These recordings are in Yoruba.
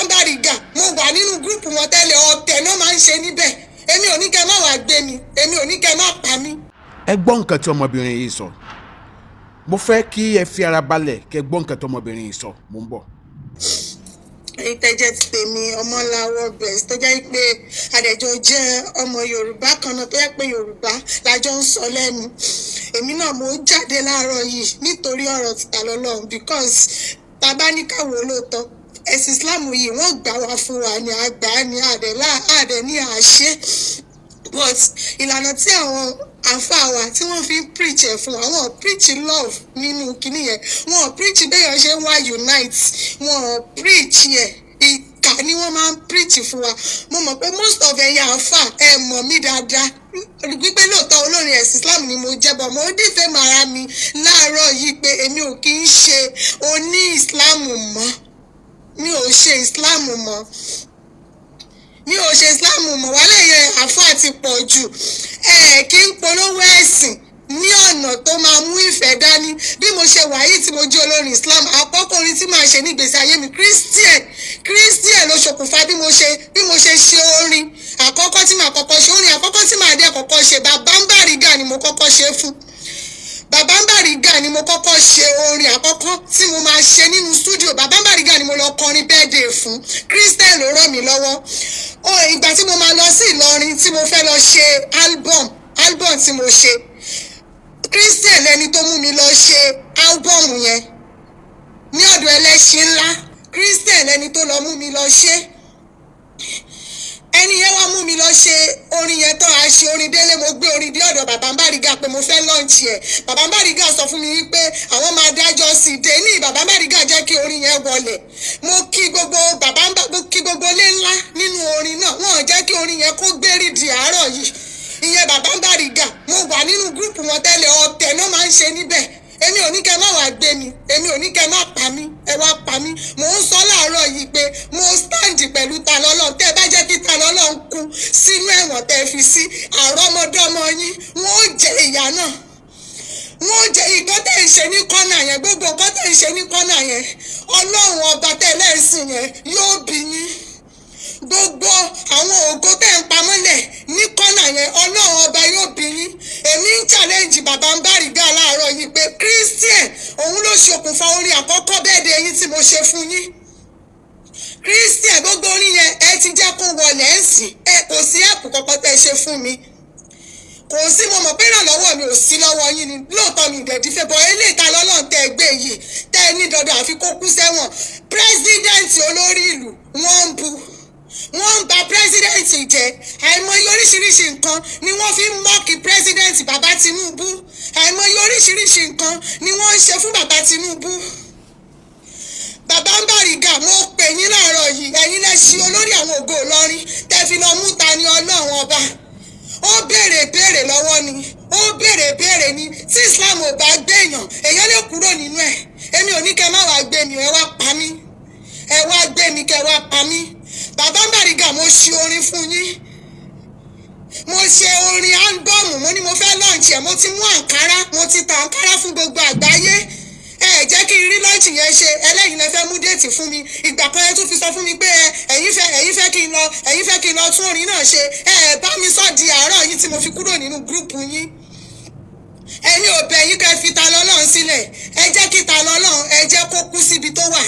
Ń Bariga, mo wà nínú group wọn tẹ́lẹ̀. Ọ̀tẹ̀ náà máa ń ṣe níbẹ̀. Èmi ò ní kẹ́ má wàá gbé mi, èmi ò ní kẹ́ má pa mí. Ẹ gbọ́ nǹkan tí ọmọbìnrin yìí sọ. Mo fẹ́ kí ẹ fi ara balẹ̀ kẹ́ gbọ́ nǹkan tí ọmọbìnrin yìí sọ. Mo ń bọ̀. Èyí tẹ́jẹ́ ti tèmi, Ọmọláwọ̀ Best, tó jẹ́ pé àdẹ̀jọ jẹ́ ọmọ Yorùbá kan náà, tó jẹ́ pé Yorùbá lájọ ń sọ lẹ́nu. Èmi náà mo jáde láàárọ̀ yìí nítorí ọ̀rọ̀ títa lọ́lọ́run, because bàbá ní káwọ́ lóòótọ́, ẹ̀sìn Islam yìí, wọ́n gbà wá fún wa ní àgbà ní àdẹ̀ ní àṣẹ, but ìlànà tí àwọn àáfàá wa tí wọ́n fi ń preach ẹ̀ fún wa, wọ́n preach love nínú kinní yẹn, wọ́n preach béèyàn ṣe ń wá unite, wọ́n preach ẹ̀. Ìkà ni wọ́n máa ń preach fún wa. Mo mọ̀ pé most of ẹ̀yin àáfàá, ẹ mọ̀ mí dáadáa wípé lóòótọ́ olórin ẹ̀sìn Islam ni mo jẹ́ bọ̀. Mo dìfẹ́ màrá mi láàárọ̀ yìí pé èmi ò kí ń ṣe oní Islam mọ́. Mi ò ṣe Islam mọ́, mi ò ṣe Islam mọ́. Wálé yẹn, àáfàá ti pọ̀ jù. Ẹ kí ń polówó ẹ̀sìn ní ọ̀nà tó máa mú ìfẹ́ dání. Bí mo ṣe wà yìí tí mo jẹ́ olórin Islam, àkọ́kọ́ orin tí màá ṣe ní ìgbésí ayé mi, Christian, Christian ló ṣokùnfà bí mo ṣe ṣe orin àkọ́kọ́ tí màá kọ́kọ́ ṣe. Orin àkọ́kọ́ tí màá dé kọ́kọ́ ṣe, Bàbá ń Bariga ni mo kọ́kọ́ ṣe fún. Bàbá ń Bariga ni mo kọ́kọ́ ṣe orin àkọ́kọ́ tí mo máa ṣe nínú studio. Bàbá ń Bariga ni mo lọ kọrin birthday fún. Christian ló ràn mí lọ́wọ́. Ó ìgbà tí mo máa lọ sí Ìlọrin, tí mo fẹ́ lọ ṣe album tí mo ṣe, Christian lẹni tó mú mi lọ ṣe album yẹn ní ọ̀dọ̀ Ẹlẹ́ṣin Ńlá. Christian lẹni tó lọ mú mi lọ ṣe. Ẹni yẹn wá mú mi lọ ṣe orin yẹn tán, a ṣe orin délé. Mo gbé orin dé ọ̀dọ̀ Bàbá Bariga pé mo fẹ́ launch ẹ̀. Bàbá Bariga sọ fún mi wípé àwọn máa dájọ́ sí i dé ní. Bàbá Bariga jẹ́ kí orin yẹn wọlẹ̀. Mo kí gbogbo bàbá, mo kí gbogbo ilé ńlá nínú orin náà. Wọ́n jẹ́ kí orin yẹn kó gbérí di àárọ̀ yìí. Ìyẹn Bàbá Bariga, mo wà nínú group wọn tẹ́lẹ̀. Ọ̀tẹ̀ náà máa ń ṣe níbẹ̀. Èmi ò ní kẹ́ má wàá gbé mi, èmi ò ní kẹ́ má pa mí, ẹ wá pa mí. Mò ń sọ láàárọ̀ yìí pé mo stand pẹ̀lú Ta lọ́lọ́run. Tẹ́ ẹ bá jẹ́ kí Ta lọ́lọ́run kú sínú ẹ̀wọ̀n tẹ́ ẹ fi sí, àrọ́mọdọ́mọ yín wọ́n ó jẹ ìyà náà, wọ́n jẹ ìkan tẹ́ ń ṣe ní kọ́nà yẹn. Gbogbo nǹkan tẹ́ ń ṣe ní kọ́nà yẹn, Ọlọ́run Ọba tẹ́ lẹ́sìn yẹn yóò bí yín. Gbogbo àwọn ògo tẹ́ ń pamọ́lẹ̀ ní kọ́nà yẹn, Ọlọ́run Ọba yóò bí yín. Èmi ń challenge Bàbá ń Bariga láàárọ̀ yìí pé Christian, òun ló ṣokùnfà orin àkọ́kọ́ bẹ́ẹ̀ de yín tí mo ṣe fún yín. Christian, gbogbo orin yẹn, ẹ ti jẹ́ kó wọlé ẹ̀ ń sìn. Ẹ kò sí ẹ̀pù kọ́kọ́ tẹ́ ẹ ṣe fún mi, kò sí. Mo mọ̀ pé ìrànlọ́wọ́ mi ò sí lọ́wọ́ yín ni lóòótọ́. Mi ìdẹ̀dí fẹ́ bọ̀ eléyìí. Ta lọ́lọ́run tẹ́ ẹ gbé yìí, tẹ́ ẹ ní dandan àfi kó kú sẹ́wọ̀n? President olórí ìlú, wọ́n ń bu, wọ́n ń ba president jẹ́. Àìmọye oríṣiríṣi nǹkan ni wọ́n fi ń mock president Bàbá Tinubu. Àìmọye oríṣiríṣi nǹkan ni wọ́n ń ṣe fún Bàbá Tinubu. Bàbá ń Bariga, mo pè yín láàárọ̀ yìí. Ẹ̀yin lẹ ṣe olórí àwọn ògo Ìlọrin tẹ́ fi lọ mú Ta ni Ọlọ́run Ọba. Ó béèrè béèrè lọ́wọ́ ni, ó béèrè béèrè ni. Tí Islam ò bá gbéyàn, èèyàn lè kúrò nínú ẹ̀. Èmi ò ní kẹ́ má wàá gbé mi, ẹ wá pa mí. Ẹ wá gbé mi, kẹ́ wá pa mí. Bàbá ń Bariga, mo ṣe orin fún yín, mo ṣe orin album. Mo ní mo fẹ́ launch ẹ̀. Mo ti mú àǹkárá, mo ti ta àǹkárá fún gbogbo àgbáyé. Ẹ jẹ́ kí n rí launch yẹn ṣe. Ẹlẹ́yin lẹ fẹ́ mú date fún mi. Ìgbà kan ẹ tún fi sọ fún mi pé ẹ ẹ̀yin fẹ́ kí n lọ, ẹ̀yin fẹ́ kí n lọ tún orin náà ṣe. Ẹ bá mi sọ di àárọ̀ yìí tí mo fi kúrò nínú group yín. Ẹ̀yin ò bẹ̀ yín kẹ́ fi Ta lọ́lọ́run sílẹ̀. Ẹ jẹ́ kí Ta lọ́lọ́run, ẹ jẹ́ kó kú síbi tó wà.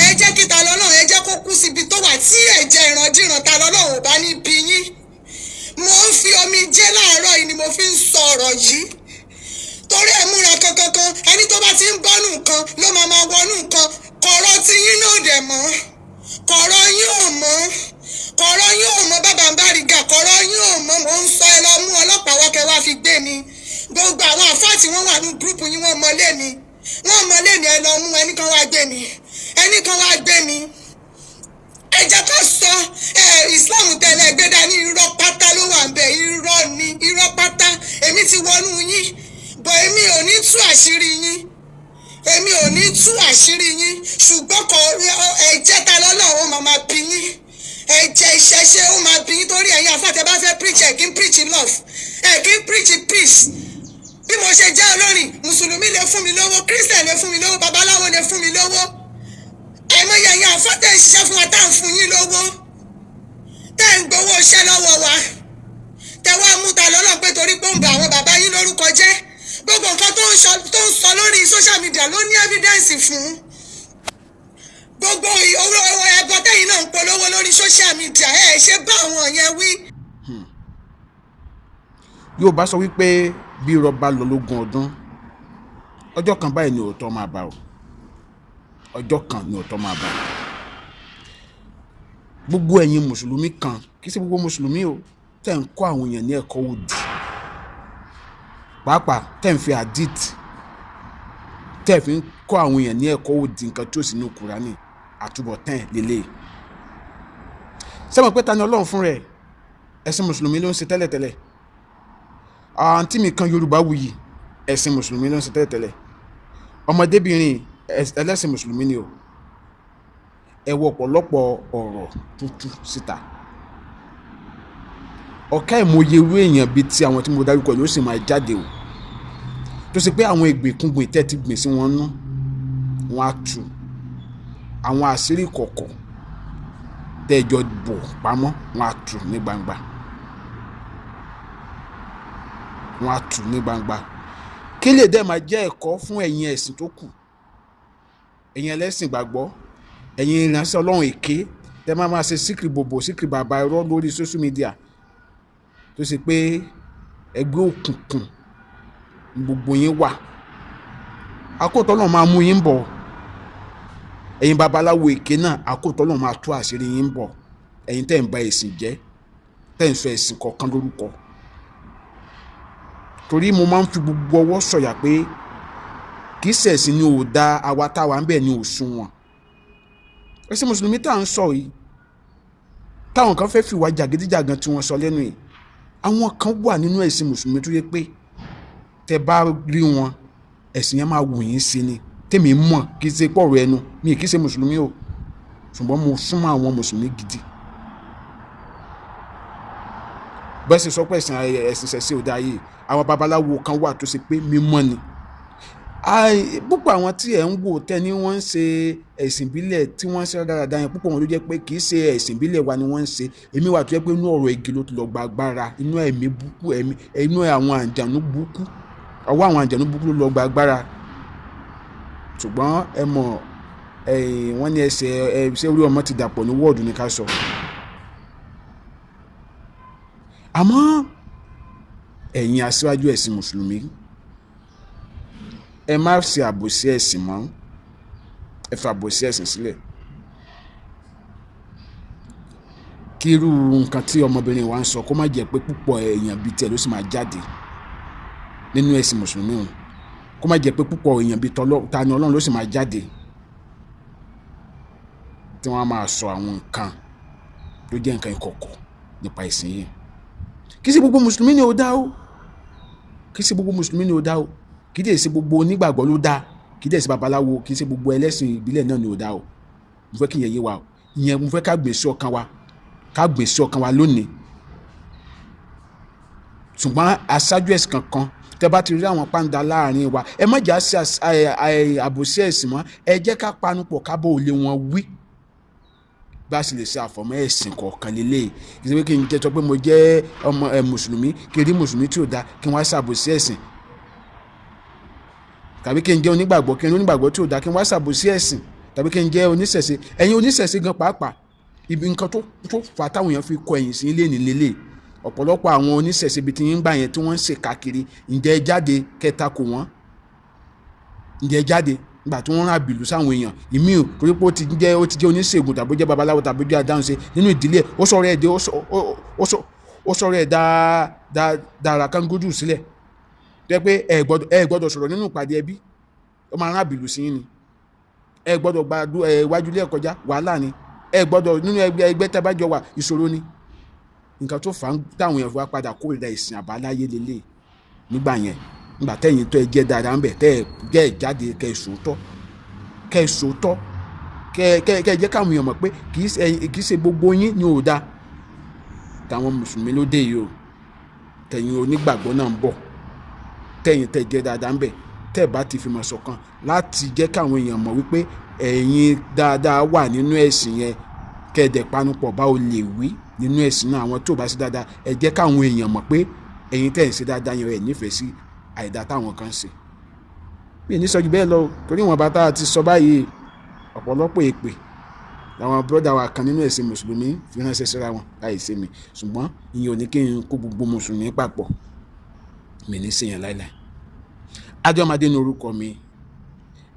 Ẹ jẹ́ kí Ta lọ́lọ́run, ẹ jẹ́ kó kú síbi tó wà. Tí ẹ̀jẹ̀ ìrandíran Ta lọ́lọ́run ò bá ní bí yín, mo ń fi omi jẹ́ láàárọ̀ yìí ni mo fi ń sọ ọ̀rọ̀ yìí, torí ẹ múra kankankan. Ẹni tó bá ti ń bọ́nù nǹkan ló máa máa wọnú nǹkan. Kọ̀rọ̀ tí yín náà dẹ̀ mọ́, kọ̀rọ̀ yín ò mọ́, kọ̀rọ̀ yín ò mọ́. Bàbá ń Bariga, kọ̀rọ̀ yín ò mọ́. Mò ń sọ, ẹ lọ mú ọlọ́pàá wá kẹ́ wá fi gbé mi. Gbogbo àwọn àfáà tí wọ́n wà ní group yín, wọ́n mọlé mi, wọ́n mọlé mi. Ẹ lọ mú ẹnì kan wá gbé mi, ẹnì kan wá gbé mi. Ẹ jẹ́ ká sọ ẹ. Islam tẹ́lẹ̀ gbé dání, irọ́ pátá ló wà ń bẹ̀. Irọ́ ni, irọ́ pátá. Èmi ti wọnú yín bọ̀, èmi ò ní tú àṣírí yín, èmi ò ní tú àṣírí yín. Ṣùgbọ́n kọ ẹ̀jẹ̀ Ta lọ́lọ́run ó máa máa bí yín, ẹ̀jẹ̀ ìṣẹ̀ṣe ó máa bí yín, torí ẹ̀yin àfàtẹ́ bá fẹ́ preach, ẹ̀ kí ń preach love, ẹ̀ kí ń preach peace. Bí mo ṣe jẹ́ olórin, mùsùlùmí lè fún mi lówó, Christian lè fún mi lówó, babaláwo lè fún mi lówó. Àìmọye ẹ̀yin àfọ́ tẹ̀ ń ṣiṣẹ́ fún wa, tá à ń fún yín lówó, tẹ́ ń gbowó iṣẹ́ lọ́wọ́ wa, tẹ́ wá mú ta lọ́nà pé torí pé ó ń ba àwọn bàbá yín lórúkọ jẹ́. Gbogbo nǹkan tó ń sọ lórí social media ló ní evidence fún. Gbogbo owó ẹbọ tẹ́yìn náà ń polówó lórí social media, ẹ̀ ṣe bá àwọn yẹn wí. Yorùbá sọ wípé bí irọ́ bá lọ lógún ọdún, ọjọ́ kan báyìí ni òótọ́ máa bá o. Ọjọ́ kan ni òótọ́ máa bá. Gbogbo ẹ̀yin mùsùlùmí kan, kì í ṣe gbogbo mùsùlùmí o, tẹ̀ ń kọ́ àwọn èèyàn ní ẹ̀kọ́ òdì, pàápàá tẹ̀ ń fi hadith, tẹ̀ fi ń kọ́ àwọn èèyàn ní ẹ̀kọ́ òdì, nǹkan tí ó sì ní Kùránì, àtúbọ̀tán ẹ̀ lélẹ̀. Sẹ́wọ̀n pé Ta ni Ọlọ́run fún rẹ̀, ẹ̀sìn mùsùlùmí ló ń ṣe tẹ́lẹ̀tẹ́lẹ̀. Àǹtí mi kan, Yorùbá wuyì, ẹ̀sìn mùsùlùmí ló ń ṣe tẹ́lẹ̀tẹ́lẹ̀. Ọmọdébìnrin ẹlẹ́sìn mùsùlùmí ni o. Ẹ wọ ọ̀pọ̀lọpọ̀ ọ̀rọ̀ tútù síta. Ọ̀kẹ́ ìmọye irú èèyàn bíi ti àwọn tí mo dárúkọ yóò sì máa jáde o, tó ṣe pé àwọn ìgbèkúngbìn tẹ́ ti gbìn sí wọn nú, wọn á tú àwọn àṣírí kọ̀ọ̀kọ̀ tẹ́ ẹ jọ bò pamọ́, wọn á tú ní gbangba, wọn á tú ní gbangba. Kí lè dẹ́ máa jẹ́ ẹ̀kọ́ fún ẹ̀yin ẹ̀sìn tó kù, ẹ̀yin ẹlẹ́sìn gbàgbọ́, ẹ̀yin ìránṣẹ́ Ọlọ́run èké, tẹ́ máa máa ṣe síkìrì bòbò, síkìrì bàbá irọ́ lórí social media, tó ṣe pé ẹgbẹ́ òkùnkùn gbogbo yín wà. Àkótọ́ náà máa mú yín bọ̀. Ẹ̀yin babaláwo èké náà, àkótọ́ náà máa tú àṣírí yín bọ̀. Ẹ̀yin tẹ́ ń ba ẹ̀sìn jẹ́, tẹ́ ń sọ ẹ̀sìn kọ̀ọ̀kan lórúkọ. Torí mo máa ń fi gbogbo ọwọ́ sọ̀yà pé kì í ṣẹ̀sìn ni ò da, àwa táwa ń bẹ̀ ni ò sunwọ̀n. Ẹ̀sìn mùsùlùmí tá à ń sọ yìí, táwọn kan fẹ́ fìwà jàgídíjàgan tí wọ́n sọ lẹ́nu yìí, àwọn kan wà nínú ẹ̀sìn mùsùlùmí tó yẹ pé tẹ bá rí wọn, ẹ̀sìn yẹn máa wù yín sí ni. Tèmi mọ̀, kì í ṣe pọ̀rọ̀ ẹnu mi, kì í ṣe mùsùlùmí o, ṣùgbọ́n mo súnmọ́ àwọn mùsùlùmí gidi. Bẹ́ẹ̀ sì sọ pé ẹ̀sìn ṣẹ̀ṣẹ̀ ò dáa yìí, àwọn babaláwo kan wà tó ṣe pé mímọ́ ni. Púpọ̀ àwọn tí ẹ̀ ń wò tẹ́ ni wọ́n ń ṣe ẹ̀sìn ìbílẹ̀ tí wọ́n ń ṣe rádaràda yẹn, púpọ̀ wọn ló jẹ́ pé kì í ṣe ẹ̀sìn ìbílẹ̀ wa ni wọ́n ń ṣe. Èmi wà tó jẹ́ pé inú ọ̀rọ̀ igi ló ti lọ gba agbára, inú ẹ̀mí burúkú, ẹ̀mí, inú àwọn àǹjànú burúkú, ọwọ́ àwọn àǹjànú burúkú ló lọ gba agbára. Ṣùgbọ́n ẹ mọ̀, wọ́n ní ẹsẹ̀, ṣé orí ọmọ ti dàpọ̀ ní wọ́ọ̀dù ní ká sọ. Àmọ́ ẹ̀yin aṣíwájú ẹ̀sìn mùsùlùmí, ẹ má ṣe àbòsí ẹ̀sìn mọ́, ẹ fi àbòsí ẹ̀sìn sílẹ̀. Kí irú nǹkan tí ọmọbìnrin wa ń sọ kó má jẹ́ pé púpọ̀ èèyàn bíi tiẹ̀ ló sì máa jáde nínú ẹ̀sìn mùsùlùmí òun, kó má jẹ́ pé púpọ̀ èèyàn bíi Ta ni Ọlọ́run ló sì máa jáde tí wọ́n á máa sọ àwọn nǹkan tó jẹ́ nǹkan ìkọ̀kọ̀ nípa ẹ̀sìn yìí. Kì í ṣe gbogbo mùsùlùmí ni ó dá o, kì í ṣe gbogbo mùsùlùmí ni ó dá o, kì í dẹ̀ ṣe gbogbo onígbàgbọ́ ló dá, kì í dẹ̀ ṣe babaláwo, kì í ṣe gbogbo ẹlẹ́sìn ìbílẹ̀ náà ni ó dá o. Mo fẹ́ kí ìyẹn yé wa o. Ìyẹn mo fẹ́ ká gbìn sí ọkàn wa, ká gbìn sí ọkàn wa lónìí. Ṣùgbọ́n aṣáájú ẹ̀sìn kankan, tẹ́ bá ti rí àwọn pàǹdà láàrin wa, ẹ má jà sí àbòsí ẹ̀sìn mọ́, ẹ jẹ́ ká panupọ̀ ká bọ́ òlé wọn wí. Bá a sì lè ṣe àfọ̀mọ́ ẹ̀sìn kọ̀ọ̀kan lélẹ̀. Kì í ṣe pé kí n jẹ́ sọ pé mo jẹ́ ọmọ mùsùlùmí, kí n rí mùsùlùmí tí ò da, kí n wá ṣàbòsí ẹ̀sìn. Tàbí kí n jẹ́ onígbàgbọ́, kí n rí onígbàgbọ́ tí ò da, kí n wá ṣàbòsí ẹ̀sìn. Tàbí kí n jẹ́ oníṣẹ̀ṣe. Ẹ̀yin oníṣẹ̀ṣe gan pàápàá, ibi nǹkan tó fà táwọn èèyàn fi kọ ẹ̀yìn sí ilé ní lélẹ̀. Ọ̀pọ̀lọpọ̀ àwọn oníṣẹ̀ṣe ibi tí yín ń gbà yẹn tí wọ́n ń ṣe káàkiri, ǹjẹ́ ẹ jáde kẹta kò wọ́n? Ǹjẹ́ ẹ jáde nígbà tí wọ́n rán àbìlú sáwọn èèyàn? Ìmí ò, torí pé ó ti jẹ́ oníṣègùn tàbí ó jẹ́ babaláwo tàbí ó jẹ́ adáhunṣe nínú ìdílé ẹ̀, ó sọ̀rọ̀ ẹ̀ dé, ó sọ̀rọ̀ ẹ̀ dára kángojú sílẹ̀. Tó jẹ́ pé ẹ gbọ́dọ̀ sọ̀rọ̀ nínú ìpàdé ẹbí, ó máa rán àbìlú sí yín ni. Ẹ gbọ́dọ̀ gba iwájú ilé ẹ̀ kọjá, wàhálà ni. Ẹ gbọ́dọ̀ nínú ẹgbẹ́ tẹ́ bá jọ wà, ìṣòro ni. Nǹkan tó fà á táwọn èèyàn fi wá padà kórìíra ẹ̀sìn àbáláyé lélẹ̀ nígbà yẹn. Nígbà tẹ́yìn tó ẹ jẹ́ dáadáa ńbẹ̀, tẹ́ ẹ jẹ́ jáde kẹ́ ẹ sòótọ́, kẹ́ ẹ sòótọ́, kẹ́ ẹ jẹ́ káwọn èèyàn mọ̀ pé kì í ṣe gbogbo yín ni ò da. Tàwọn mùsùlùmí ló dé yìí o, tẹ̀yin onígbàgbọ́ náà ń bọ̀, tẹ́yìn tẹ́ jẹ́ dáadáa ńbẹ̀, Tẹ́ ẹ̀ bá ti fìmọ̀ ṣọ̀kan láti jẹ́ káwọn èèyàn mọ̀ wípé ẹ̀yin dáadáa wà nínú ẹ̀sìn yẹn, kẹ́ẹ̀dẹ̀ panupọ̀ bá o lè wí nínú ẹ̀sìn náà, àwọn tó bá sí dáadáa, ẹ jẹ́ káwọn èèyàn mọ̀ pé ẹ̀yin tẹ́ ẹ̀ ń ṣe dáadáa yẹn, ẹ̀ nífẹ̀ẹ́ sí àìdá táwọn kan ń ṣe. Mi ní sọ ju bẹ́ẹ̀ lọ, torí ìwọ̀nba tá a ti sọ báyìí, ọ̀pọ̀lọpọ̀ èpè làwọn bọ́dà wa kan nínú ẹ̀sìn mùsùlùmí fi ránṣẹ́ síra wọn láì ṣe mi. Ṣùgbọ́n ìyẹn ò ní kí n kó gbogbo mùsùlùmí papọ̀, mi ní ṣèyàn láìláì. Adéọmọdé ní orúkọ mi.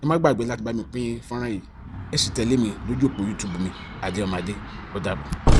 Ẹ má gbàgbé láti bá mi pín fọ́nrán yìí, ẹ sì tẹ̀lé mi lójú òpó YouTube mi, Adéọmọdé. Ó dàbọ̀.